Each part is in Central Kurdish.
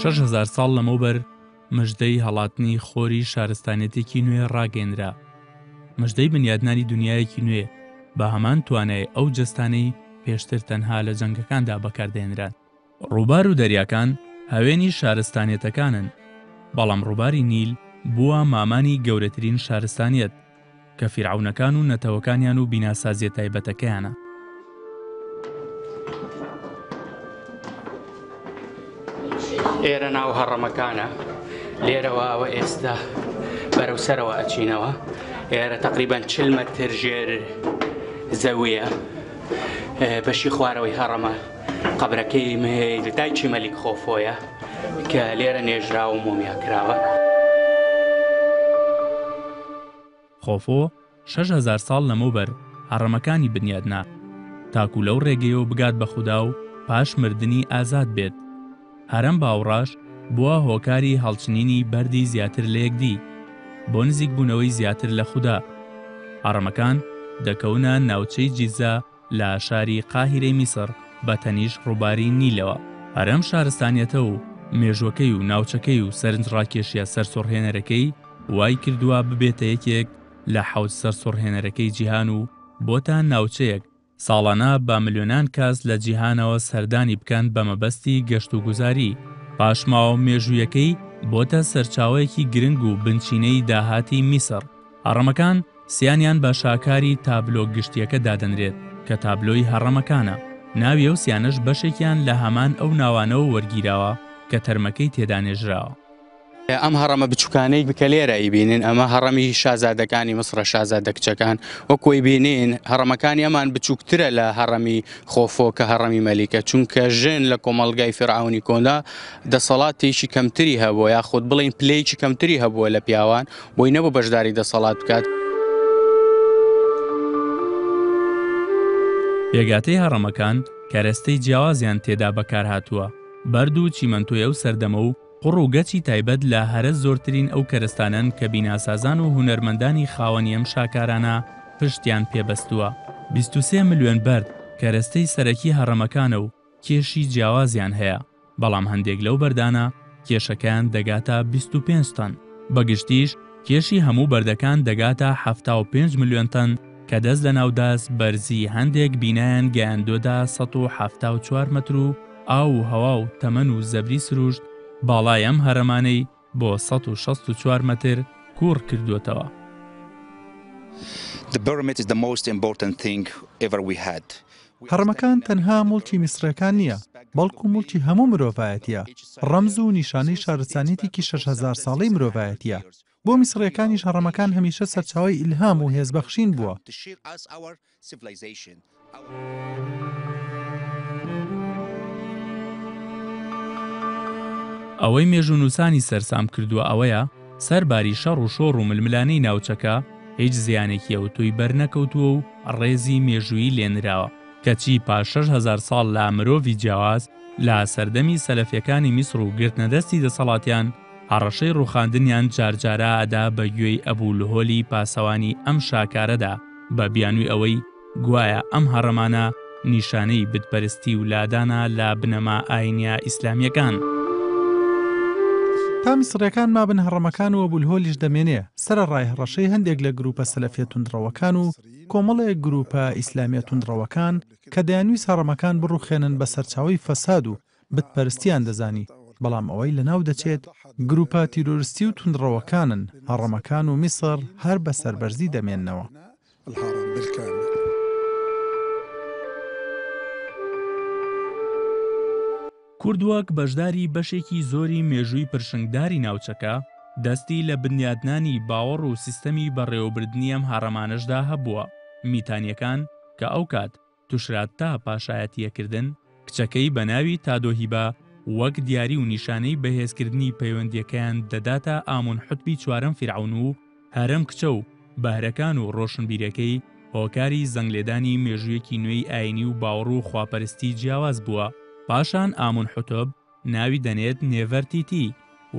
6000 ساڵ لەمەوبەر مژدەی هەڵاتنی خۆری شارستانیەتێکی نوێ ڕاگەیەنرا. مژدەی بنیادنانی دونیایەکی نوێ بە هەمان توانای ئەو جەستانەی پێشتر تەنها لە جەنگەکاندا بەکاردەهێنران. ڕووبار و دەریاکان هەوێنی شارستانیەتەکانن، بەڵام ڕووباری نیل بووە مامانی گەورەترین شارستانیەت، کە فیرعەونەکان و نەتەوەکانیان و بیناسازیە تایبەتەکەیانە. ئێرە ناو هەڕەمەکانە لێرەوە ئەوە ئێستا بەرەو سەرەوە ئەچینەوە ئێرە تقریبان چل مەتر ژێر زەویە بەشی خوارەوەی هەڕەمە قەبرەکەی دایکی مەلیک خۆفۆیە کە لێرە نێژراوە و مۆمیا کراوە. خۆفۆ 6000 ساڵ لەمەوبەر هەڕەمەکانی بنیادنا تاکو لەو ڕێگەیەوە بگات بە خودا و پاش مردنی ئازاد بێت. هەرەم باوڕاش بووە هۆکاری هەڵچنینی بەردی زیاتر لە یەکدی بۆ نزیکبوونەوەی زیاتر لە خودا. هەڕەمەکان دەکەونە ناوچەی جیزە لە شاری قاهیرەی میسڕ بە تەنیشت ڕووباری نیلەوە. هەر ئەم شارستانیەتە و مێژووەکەی و ناوچەکەی و سەرنجڕاکێشیە سەرسوڕهێنەرەکەی وای کردووە ببێتە یەکێک لە حەوت سەرسوڕهێنەرەکەی جیهان و بۆتە ناوچەیەک ساڵانە بە ملیۆنان کەس لە جیهانەوە سەردانی بکەن بە مەبەستی گەشتوگوزاری. پاشماوە مێژوویەکەی بۆتە سەرچاوەیەکی گرنگ و بنچینەی داهاتی میسڕ. هەڕەمەکان سیانیان بە شاکاری تابلۆ گشتییەکە دادەنرێت کە تابلۆی هەڕەمەکانە، ناوی ئەو سیانەش بەشێکیان لە هەمان ئەو ناوانەوە وەرگیراوە کە تەرمەکەی تێدا نێژراوە. ئەم هەڕەمە بچوکانەی کە لێرە ئەیبینن ئەمە هەڕەمی شازادەکانی میسرە، شازادە کچەکان، وەکو ئەیبینین هەڕەمەکانی ئەمان بچوکترە لە هەڕەمی خۆفۆ کە هەڕەمی مەلیکە، چونکە ژن لە کۆمەڵگای فیرعەونی کۆندا دەسەڵاتێکی کەمتری هەبووە یاخود بڵێین پلەیەکی کەمتری هەبووە لە پیاوان، بۆی نەبوو بەشداری دەسەڵات بکات. پێکهاتەی هەڕەمەکان کەرەستەی جیاوازیان تێدا بەکارهاتووە، بەرد و چیمەنتۆی ئەو سەردەمە و قوڕ و گەچی تایبەت لە هەرە زۆرترین ئەو کەرەستانەن کە بیناسازان و هونەرمەندانی خاوەنی ئەم شاکارانە پشتیان پێ بەستووە. 23 ملیۆن بەرد کەرەستەی سەرەکی هەڕەمەکانە و کێشی جیاوازیان هەیە، بەڵام هەندێک لەو بەردانە کێشەکەیان دەگاتە 25 تەن، بە گشتیش کێشی هەموو بەردەکان دەگاتە 75 ملیۆن تەن کە دەست لەناو داس بەرزی هەندێک بینایان گەیاندۆتە 174 مەتر و ئاو و هەوا و تەمەن و زەبری سروشت باڵای ئەم هەرەمانەی بۆ 164 مەتر کووڕ کردووەتەوە. The pyramid is the most important thing ever we had. هەڕەمەکان تەنها موڵکی میسڕیەکان نییە، بەڵکو موڵکی هەموو مرۆڤایەتییە، ڕەمز و نیشانەی شارستانیەتێکی 6000 ساڵەی مرۆڤایەتییە. بۆ میسڕیەکانیش هەڕەمەکان هەمیشە سەرچاوەی ئیلهام و هێزبەخشین بووە. ئەوەی مێژوونووسانی سەرسام کردووە ئەوەیە، سەرباری شەڕ و شۆڕ و ململانێی ناوچەکە، هیچ زیانێکی ئەوتۆی بەرنەکەوتووە و ڕێزی مێژوویی لێنراوە، کەچی پاش 6000 ساڵ لە مرۆڤی جیاواز لە سەردەمی سەلەفیەکانی میسڕ و گرتنەدەستی دەسەڵاتیان، هەڕەشەی ڕووخاندنیان جارجارە ئەدا بە گوێی ئەبولهۆلی پاسەوانی ئەم شاکارەدا بە بیانووی ئەوەی گوایە ئەم هەڕەمانە نیشانەی بتپەرستی و لادانە لە بنەما ئاینیە ئیسلامیەکان. تا میسڕیەکان مابن هەڕەمەکان و ئەبولهۆلیش دەمێنێ، سەرەڕای هەڕەشەی هەندێک لە گروپە سەلەفیە توندڕەوەکان و کۆمەڵێک گروپە ئیسلامیە توندڕەوەکان کە دەیانویست هەڕەمەکان بڕوخێنن بە سەرچاوەی فەساد و بت پەرستیان دەزانی، بەڵام ئەوەی لەناو دەچێت گروپە تیرۆرستی و توندڕەوەکانن، هەڕەمەکان و میسڕ هەر بە سەربەرزی دەمێننەوە. کورد وەک بەشداری بەشێکی زۆری مێژووی پرشنگداری ناوچەکە، دەستی لە بنیادنانی باوەڕ و سیستەمی بەڕێوەبردنی ئەم هەڕەمانەشدا هەبووە، میتانییەکان کە ئەوکات توشراتتا پاشایەتییەکردن، کچەکەی بە ناوی تادۆهیبا وەک دیاری و نیشانەی بەهێزکردنی پەیوەندییەکەیان دەداتە ئامونحوتبی چوارەم فیرعەون و هەرەم کچە و بەهرەکان و ڕۆشنبیرەکەی هۆکاری زەنگلێدانی مێژوویەکی نوێی ئایینی و باوەڕ و خواپەرستی جیاواز بووە. پاشان ئامونحوتب ناوی دەنێت نێڤەرتیتی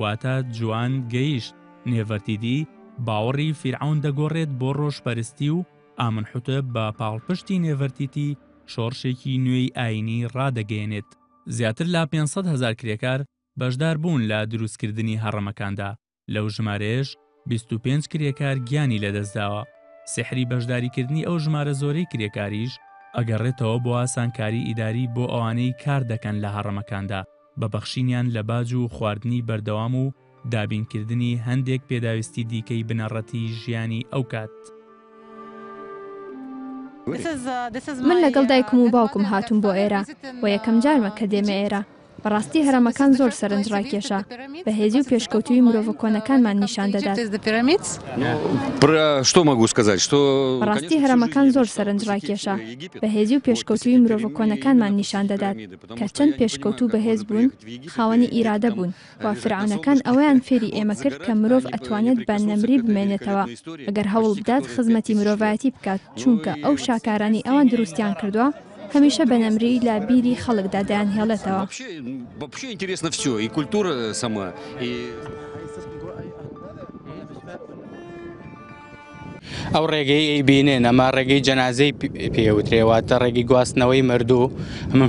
واتە جوان گەیشت، نێڤەرتیتی باوەڕی فیرعەون دەگۆڕێت بۆ ڕۆژپەرستی و ئامنحوتب بە پاڵپشتی نێڤەرتیتی شۆڕشێکی نوێی ئایینی ڕادەگەیەنێت. زیاتر لە 500 هەزار کرێکار. بەشدار بوون لە دروستکردنی هەڕەمەکاندا، لەو ژمارەیەش 25 کرێکار گیانی لەدەستداوە. سیحری بەشداریکردنی ئەو ژمارە زۆرەی کرێکاریش ئەگەڕێتەوە بۆ ئاسانکاری ئیداری بۆ ئەوانەی کار دەکەن لە هەڕەمەکاندا بە بەخشینیان لە باج و خواردنی بەردەوام و دابینکردنی هەندێک پێداویستی دیکەی بنەڕەتی ژیانی ئەو کات. من لەگەڵ دایکم و باوکم هاتووم بۆ ئێرە و یەکەم جارمە کە دێمە ئێرە. بەڕاستی هەرەمەکان زۆر سەرنجڕاکێشە، بەهێزی و پێشکەوتوویی مرۆڤە کۆنەکانمان نیشان دەدات. بەڕاستی هەرەمەکان زۆر سەرنجڕاکێشە، بەهێزی و پێشکەوتوویی مرۆڤە کۆنەکانمان نیشان دەدات کە چەند پێشکەوتوو و بەهێز بوون، خاوەنی ئیرادە بوون و فیرعەونەکان ئەوەیان فێری ئێمە کرد کە مرۆڤ ئەتوانێت بە نەمری بمێنێتەوە ئەگەر هەوڵ بدات خزمەتی مرۆڤایەتی بکات، چونکە ئەو شاکارانەی ئەوان دروستیان کردووە هەمیشە بە نەمری لە بیری خەڵکدا دەیانهێڵێتەوە. ئەو ڕێگەی ئەیبینن ئەمە ڕێگەی جەنازەی پێوترێ واتە ڕێگەی گواستنەوەی مردوو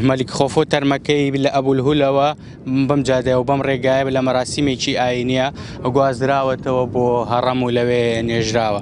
مەلیک خۆفۆ تەرمەکەی لە ئەبولهولەوە بەم جادەیە و بەم ڕێگایە لە مەراسیمێکی ئاینیە گوازراوەتەوە بۆ هەڕەم و لەوێ نێژراوە.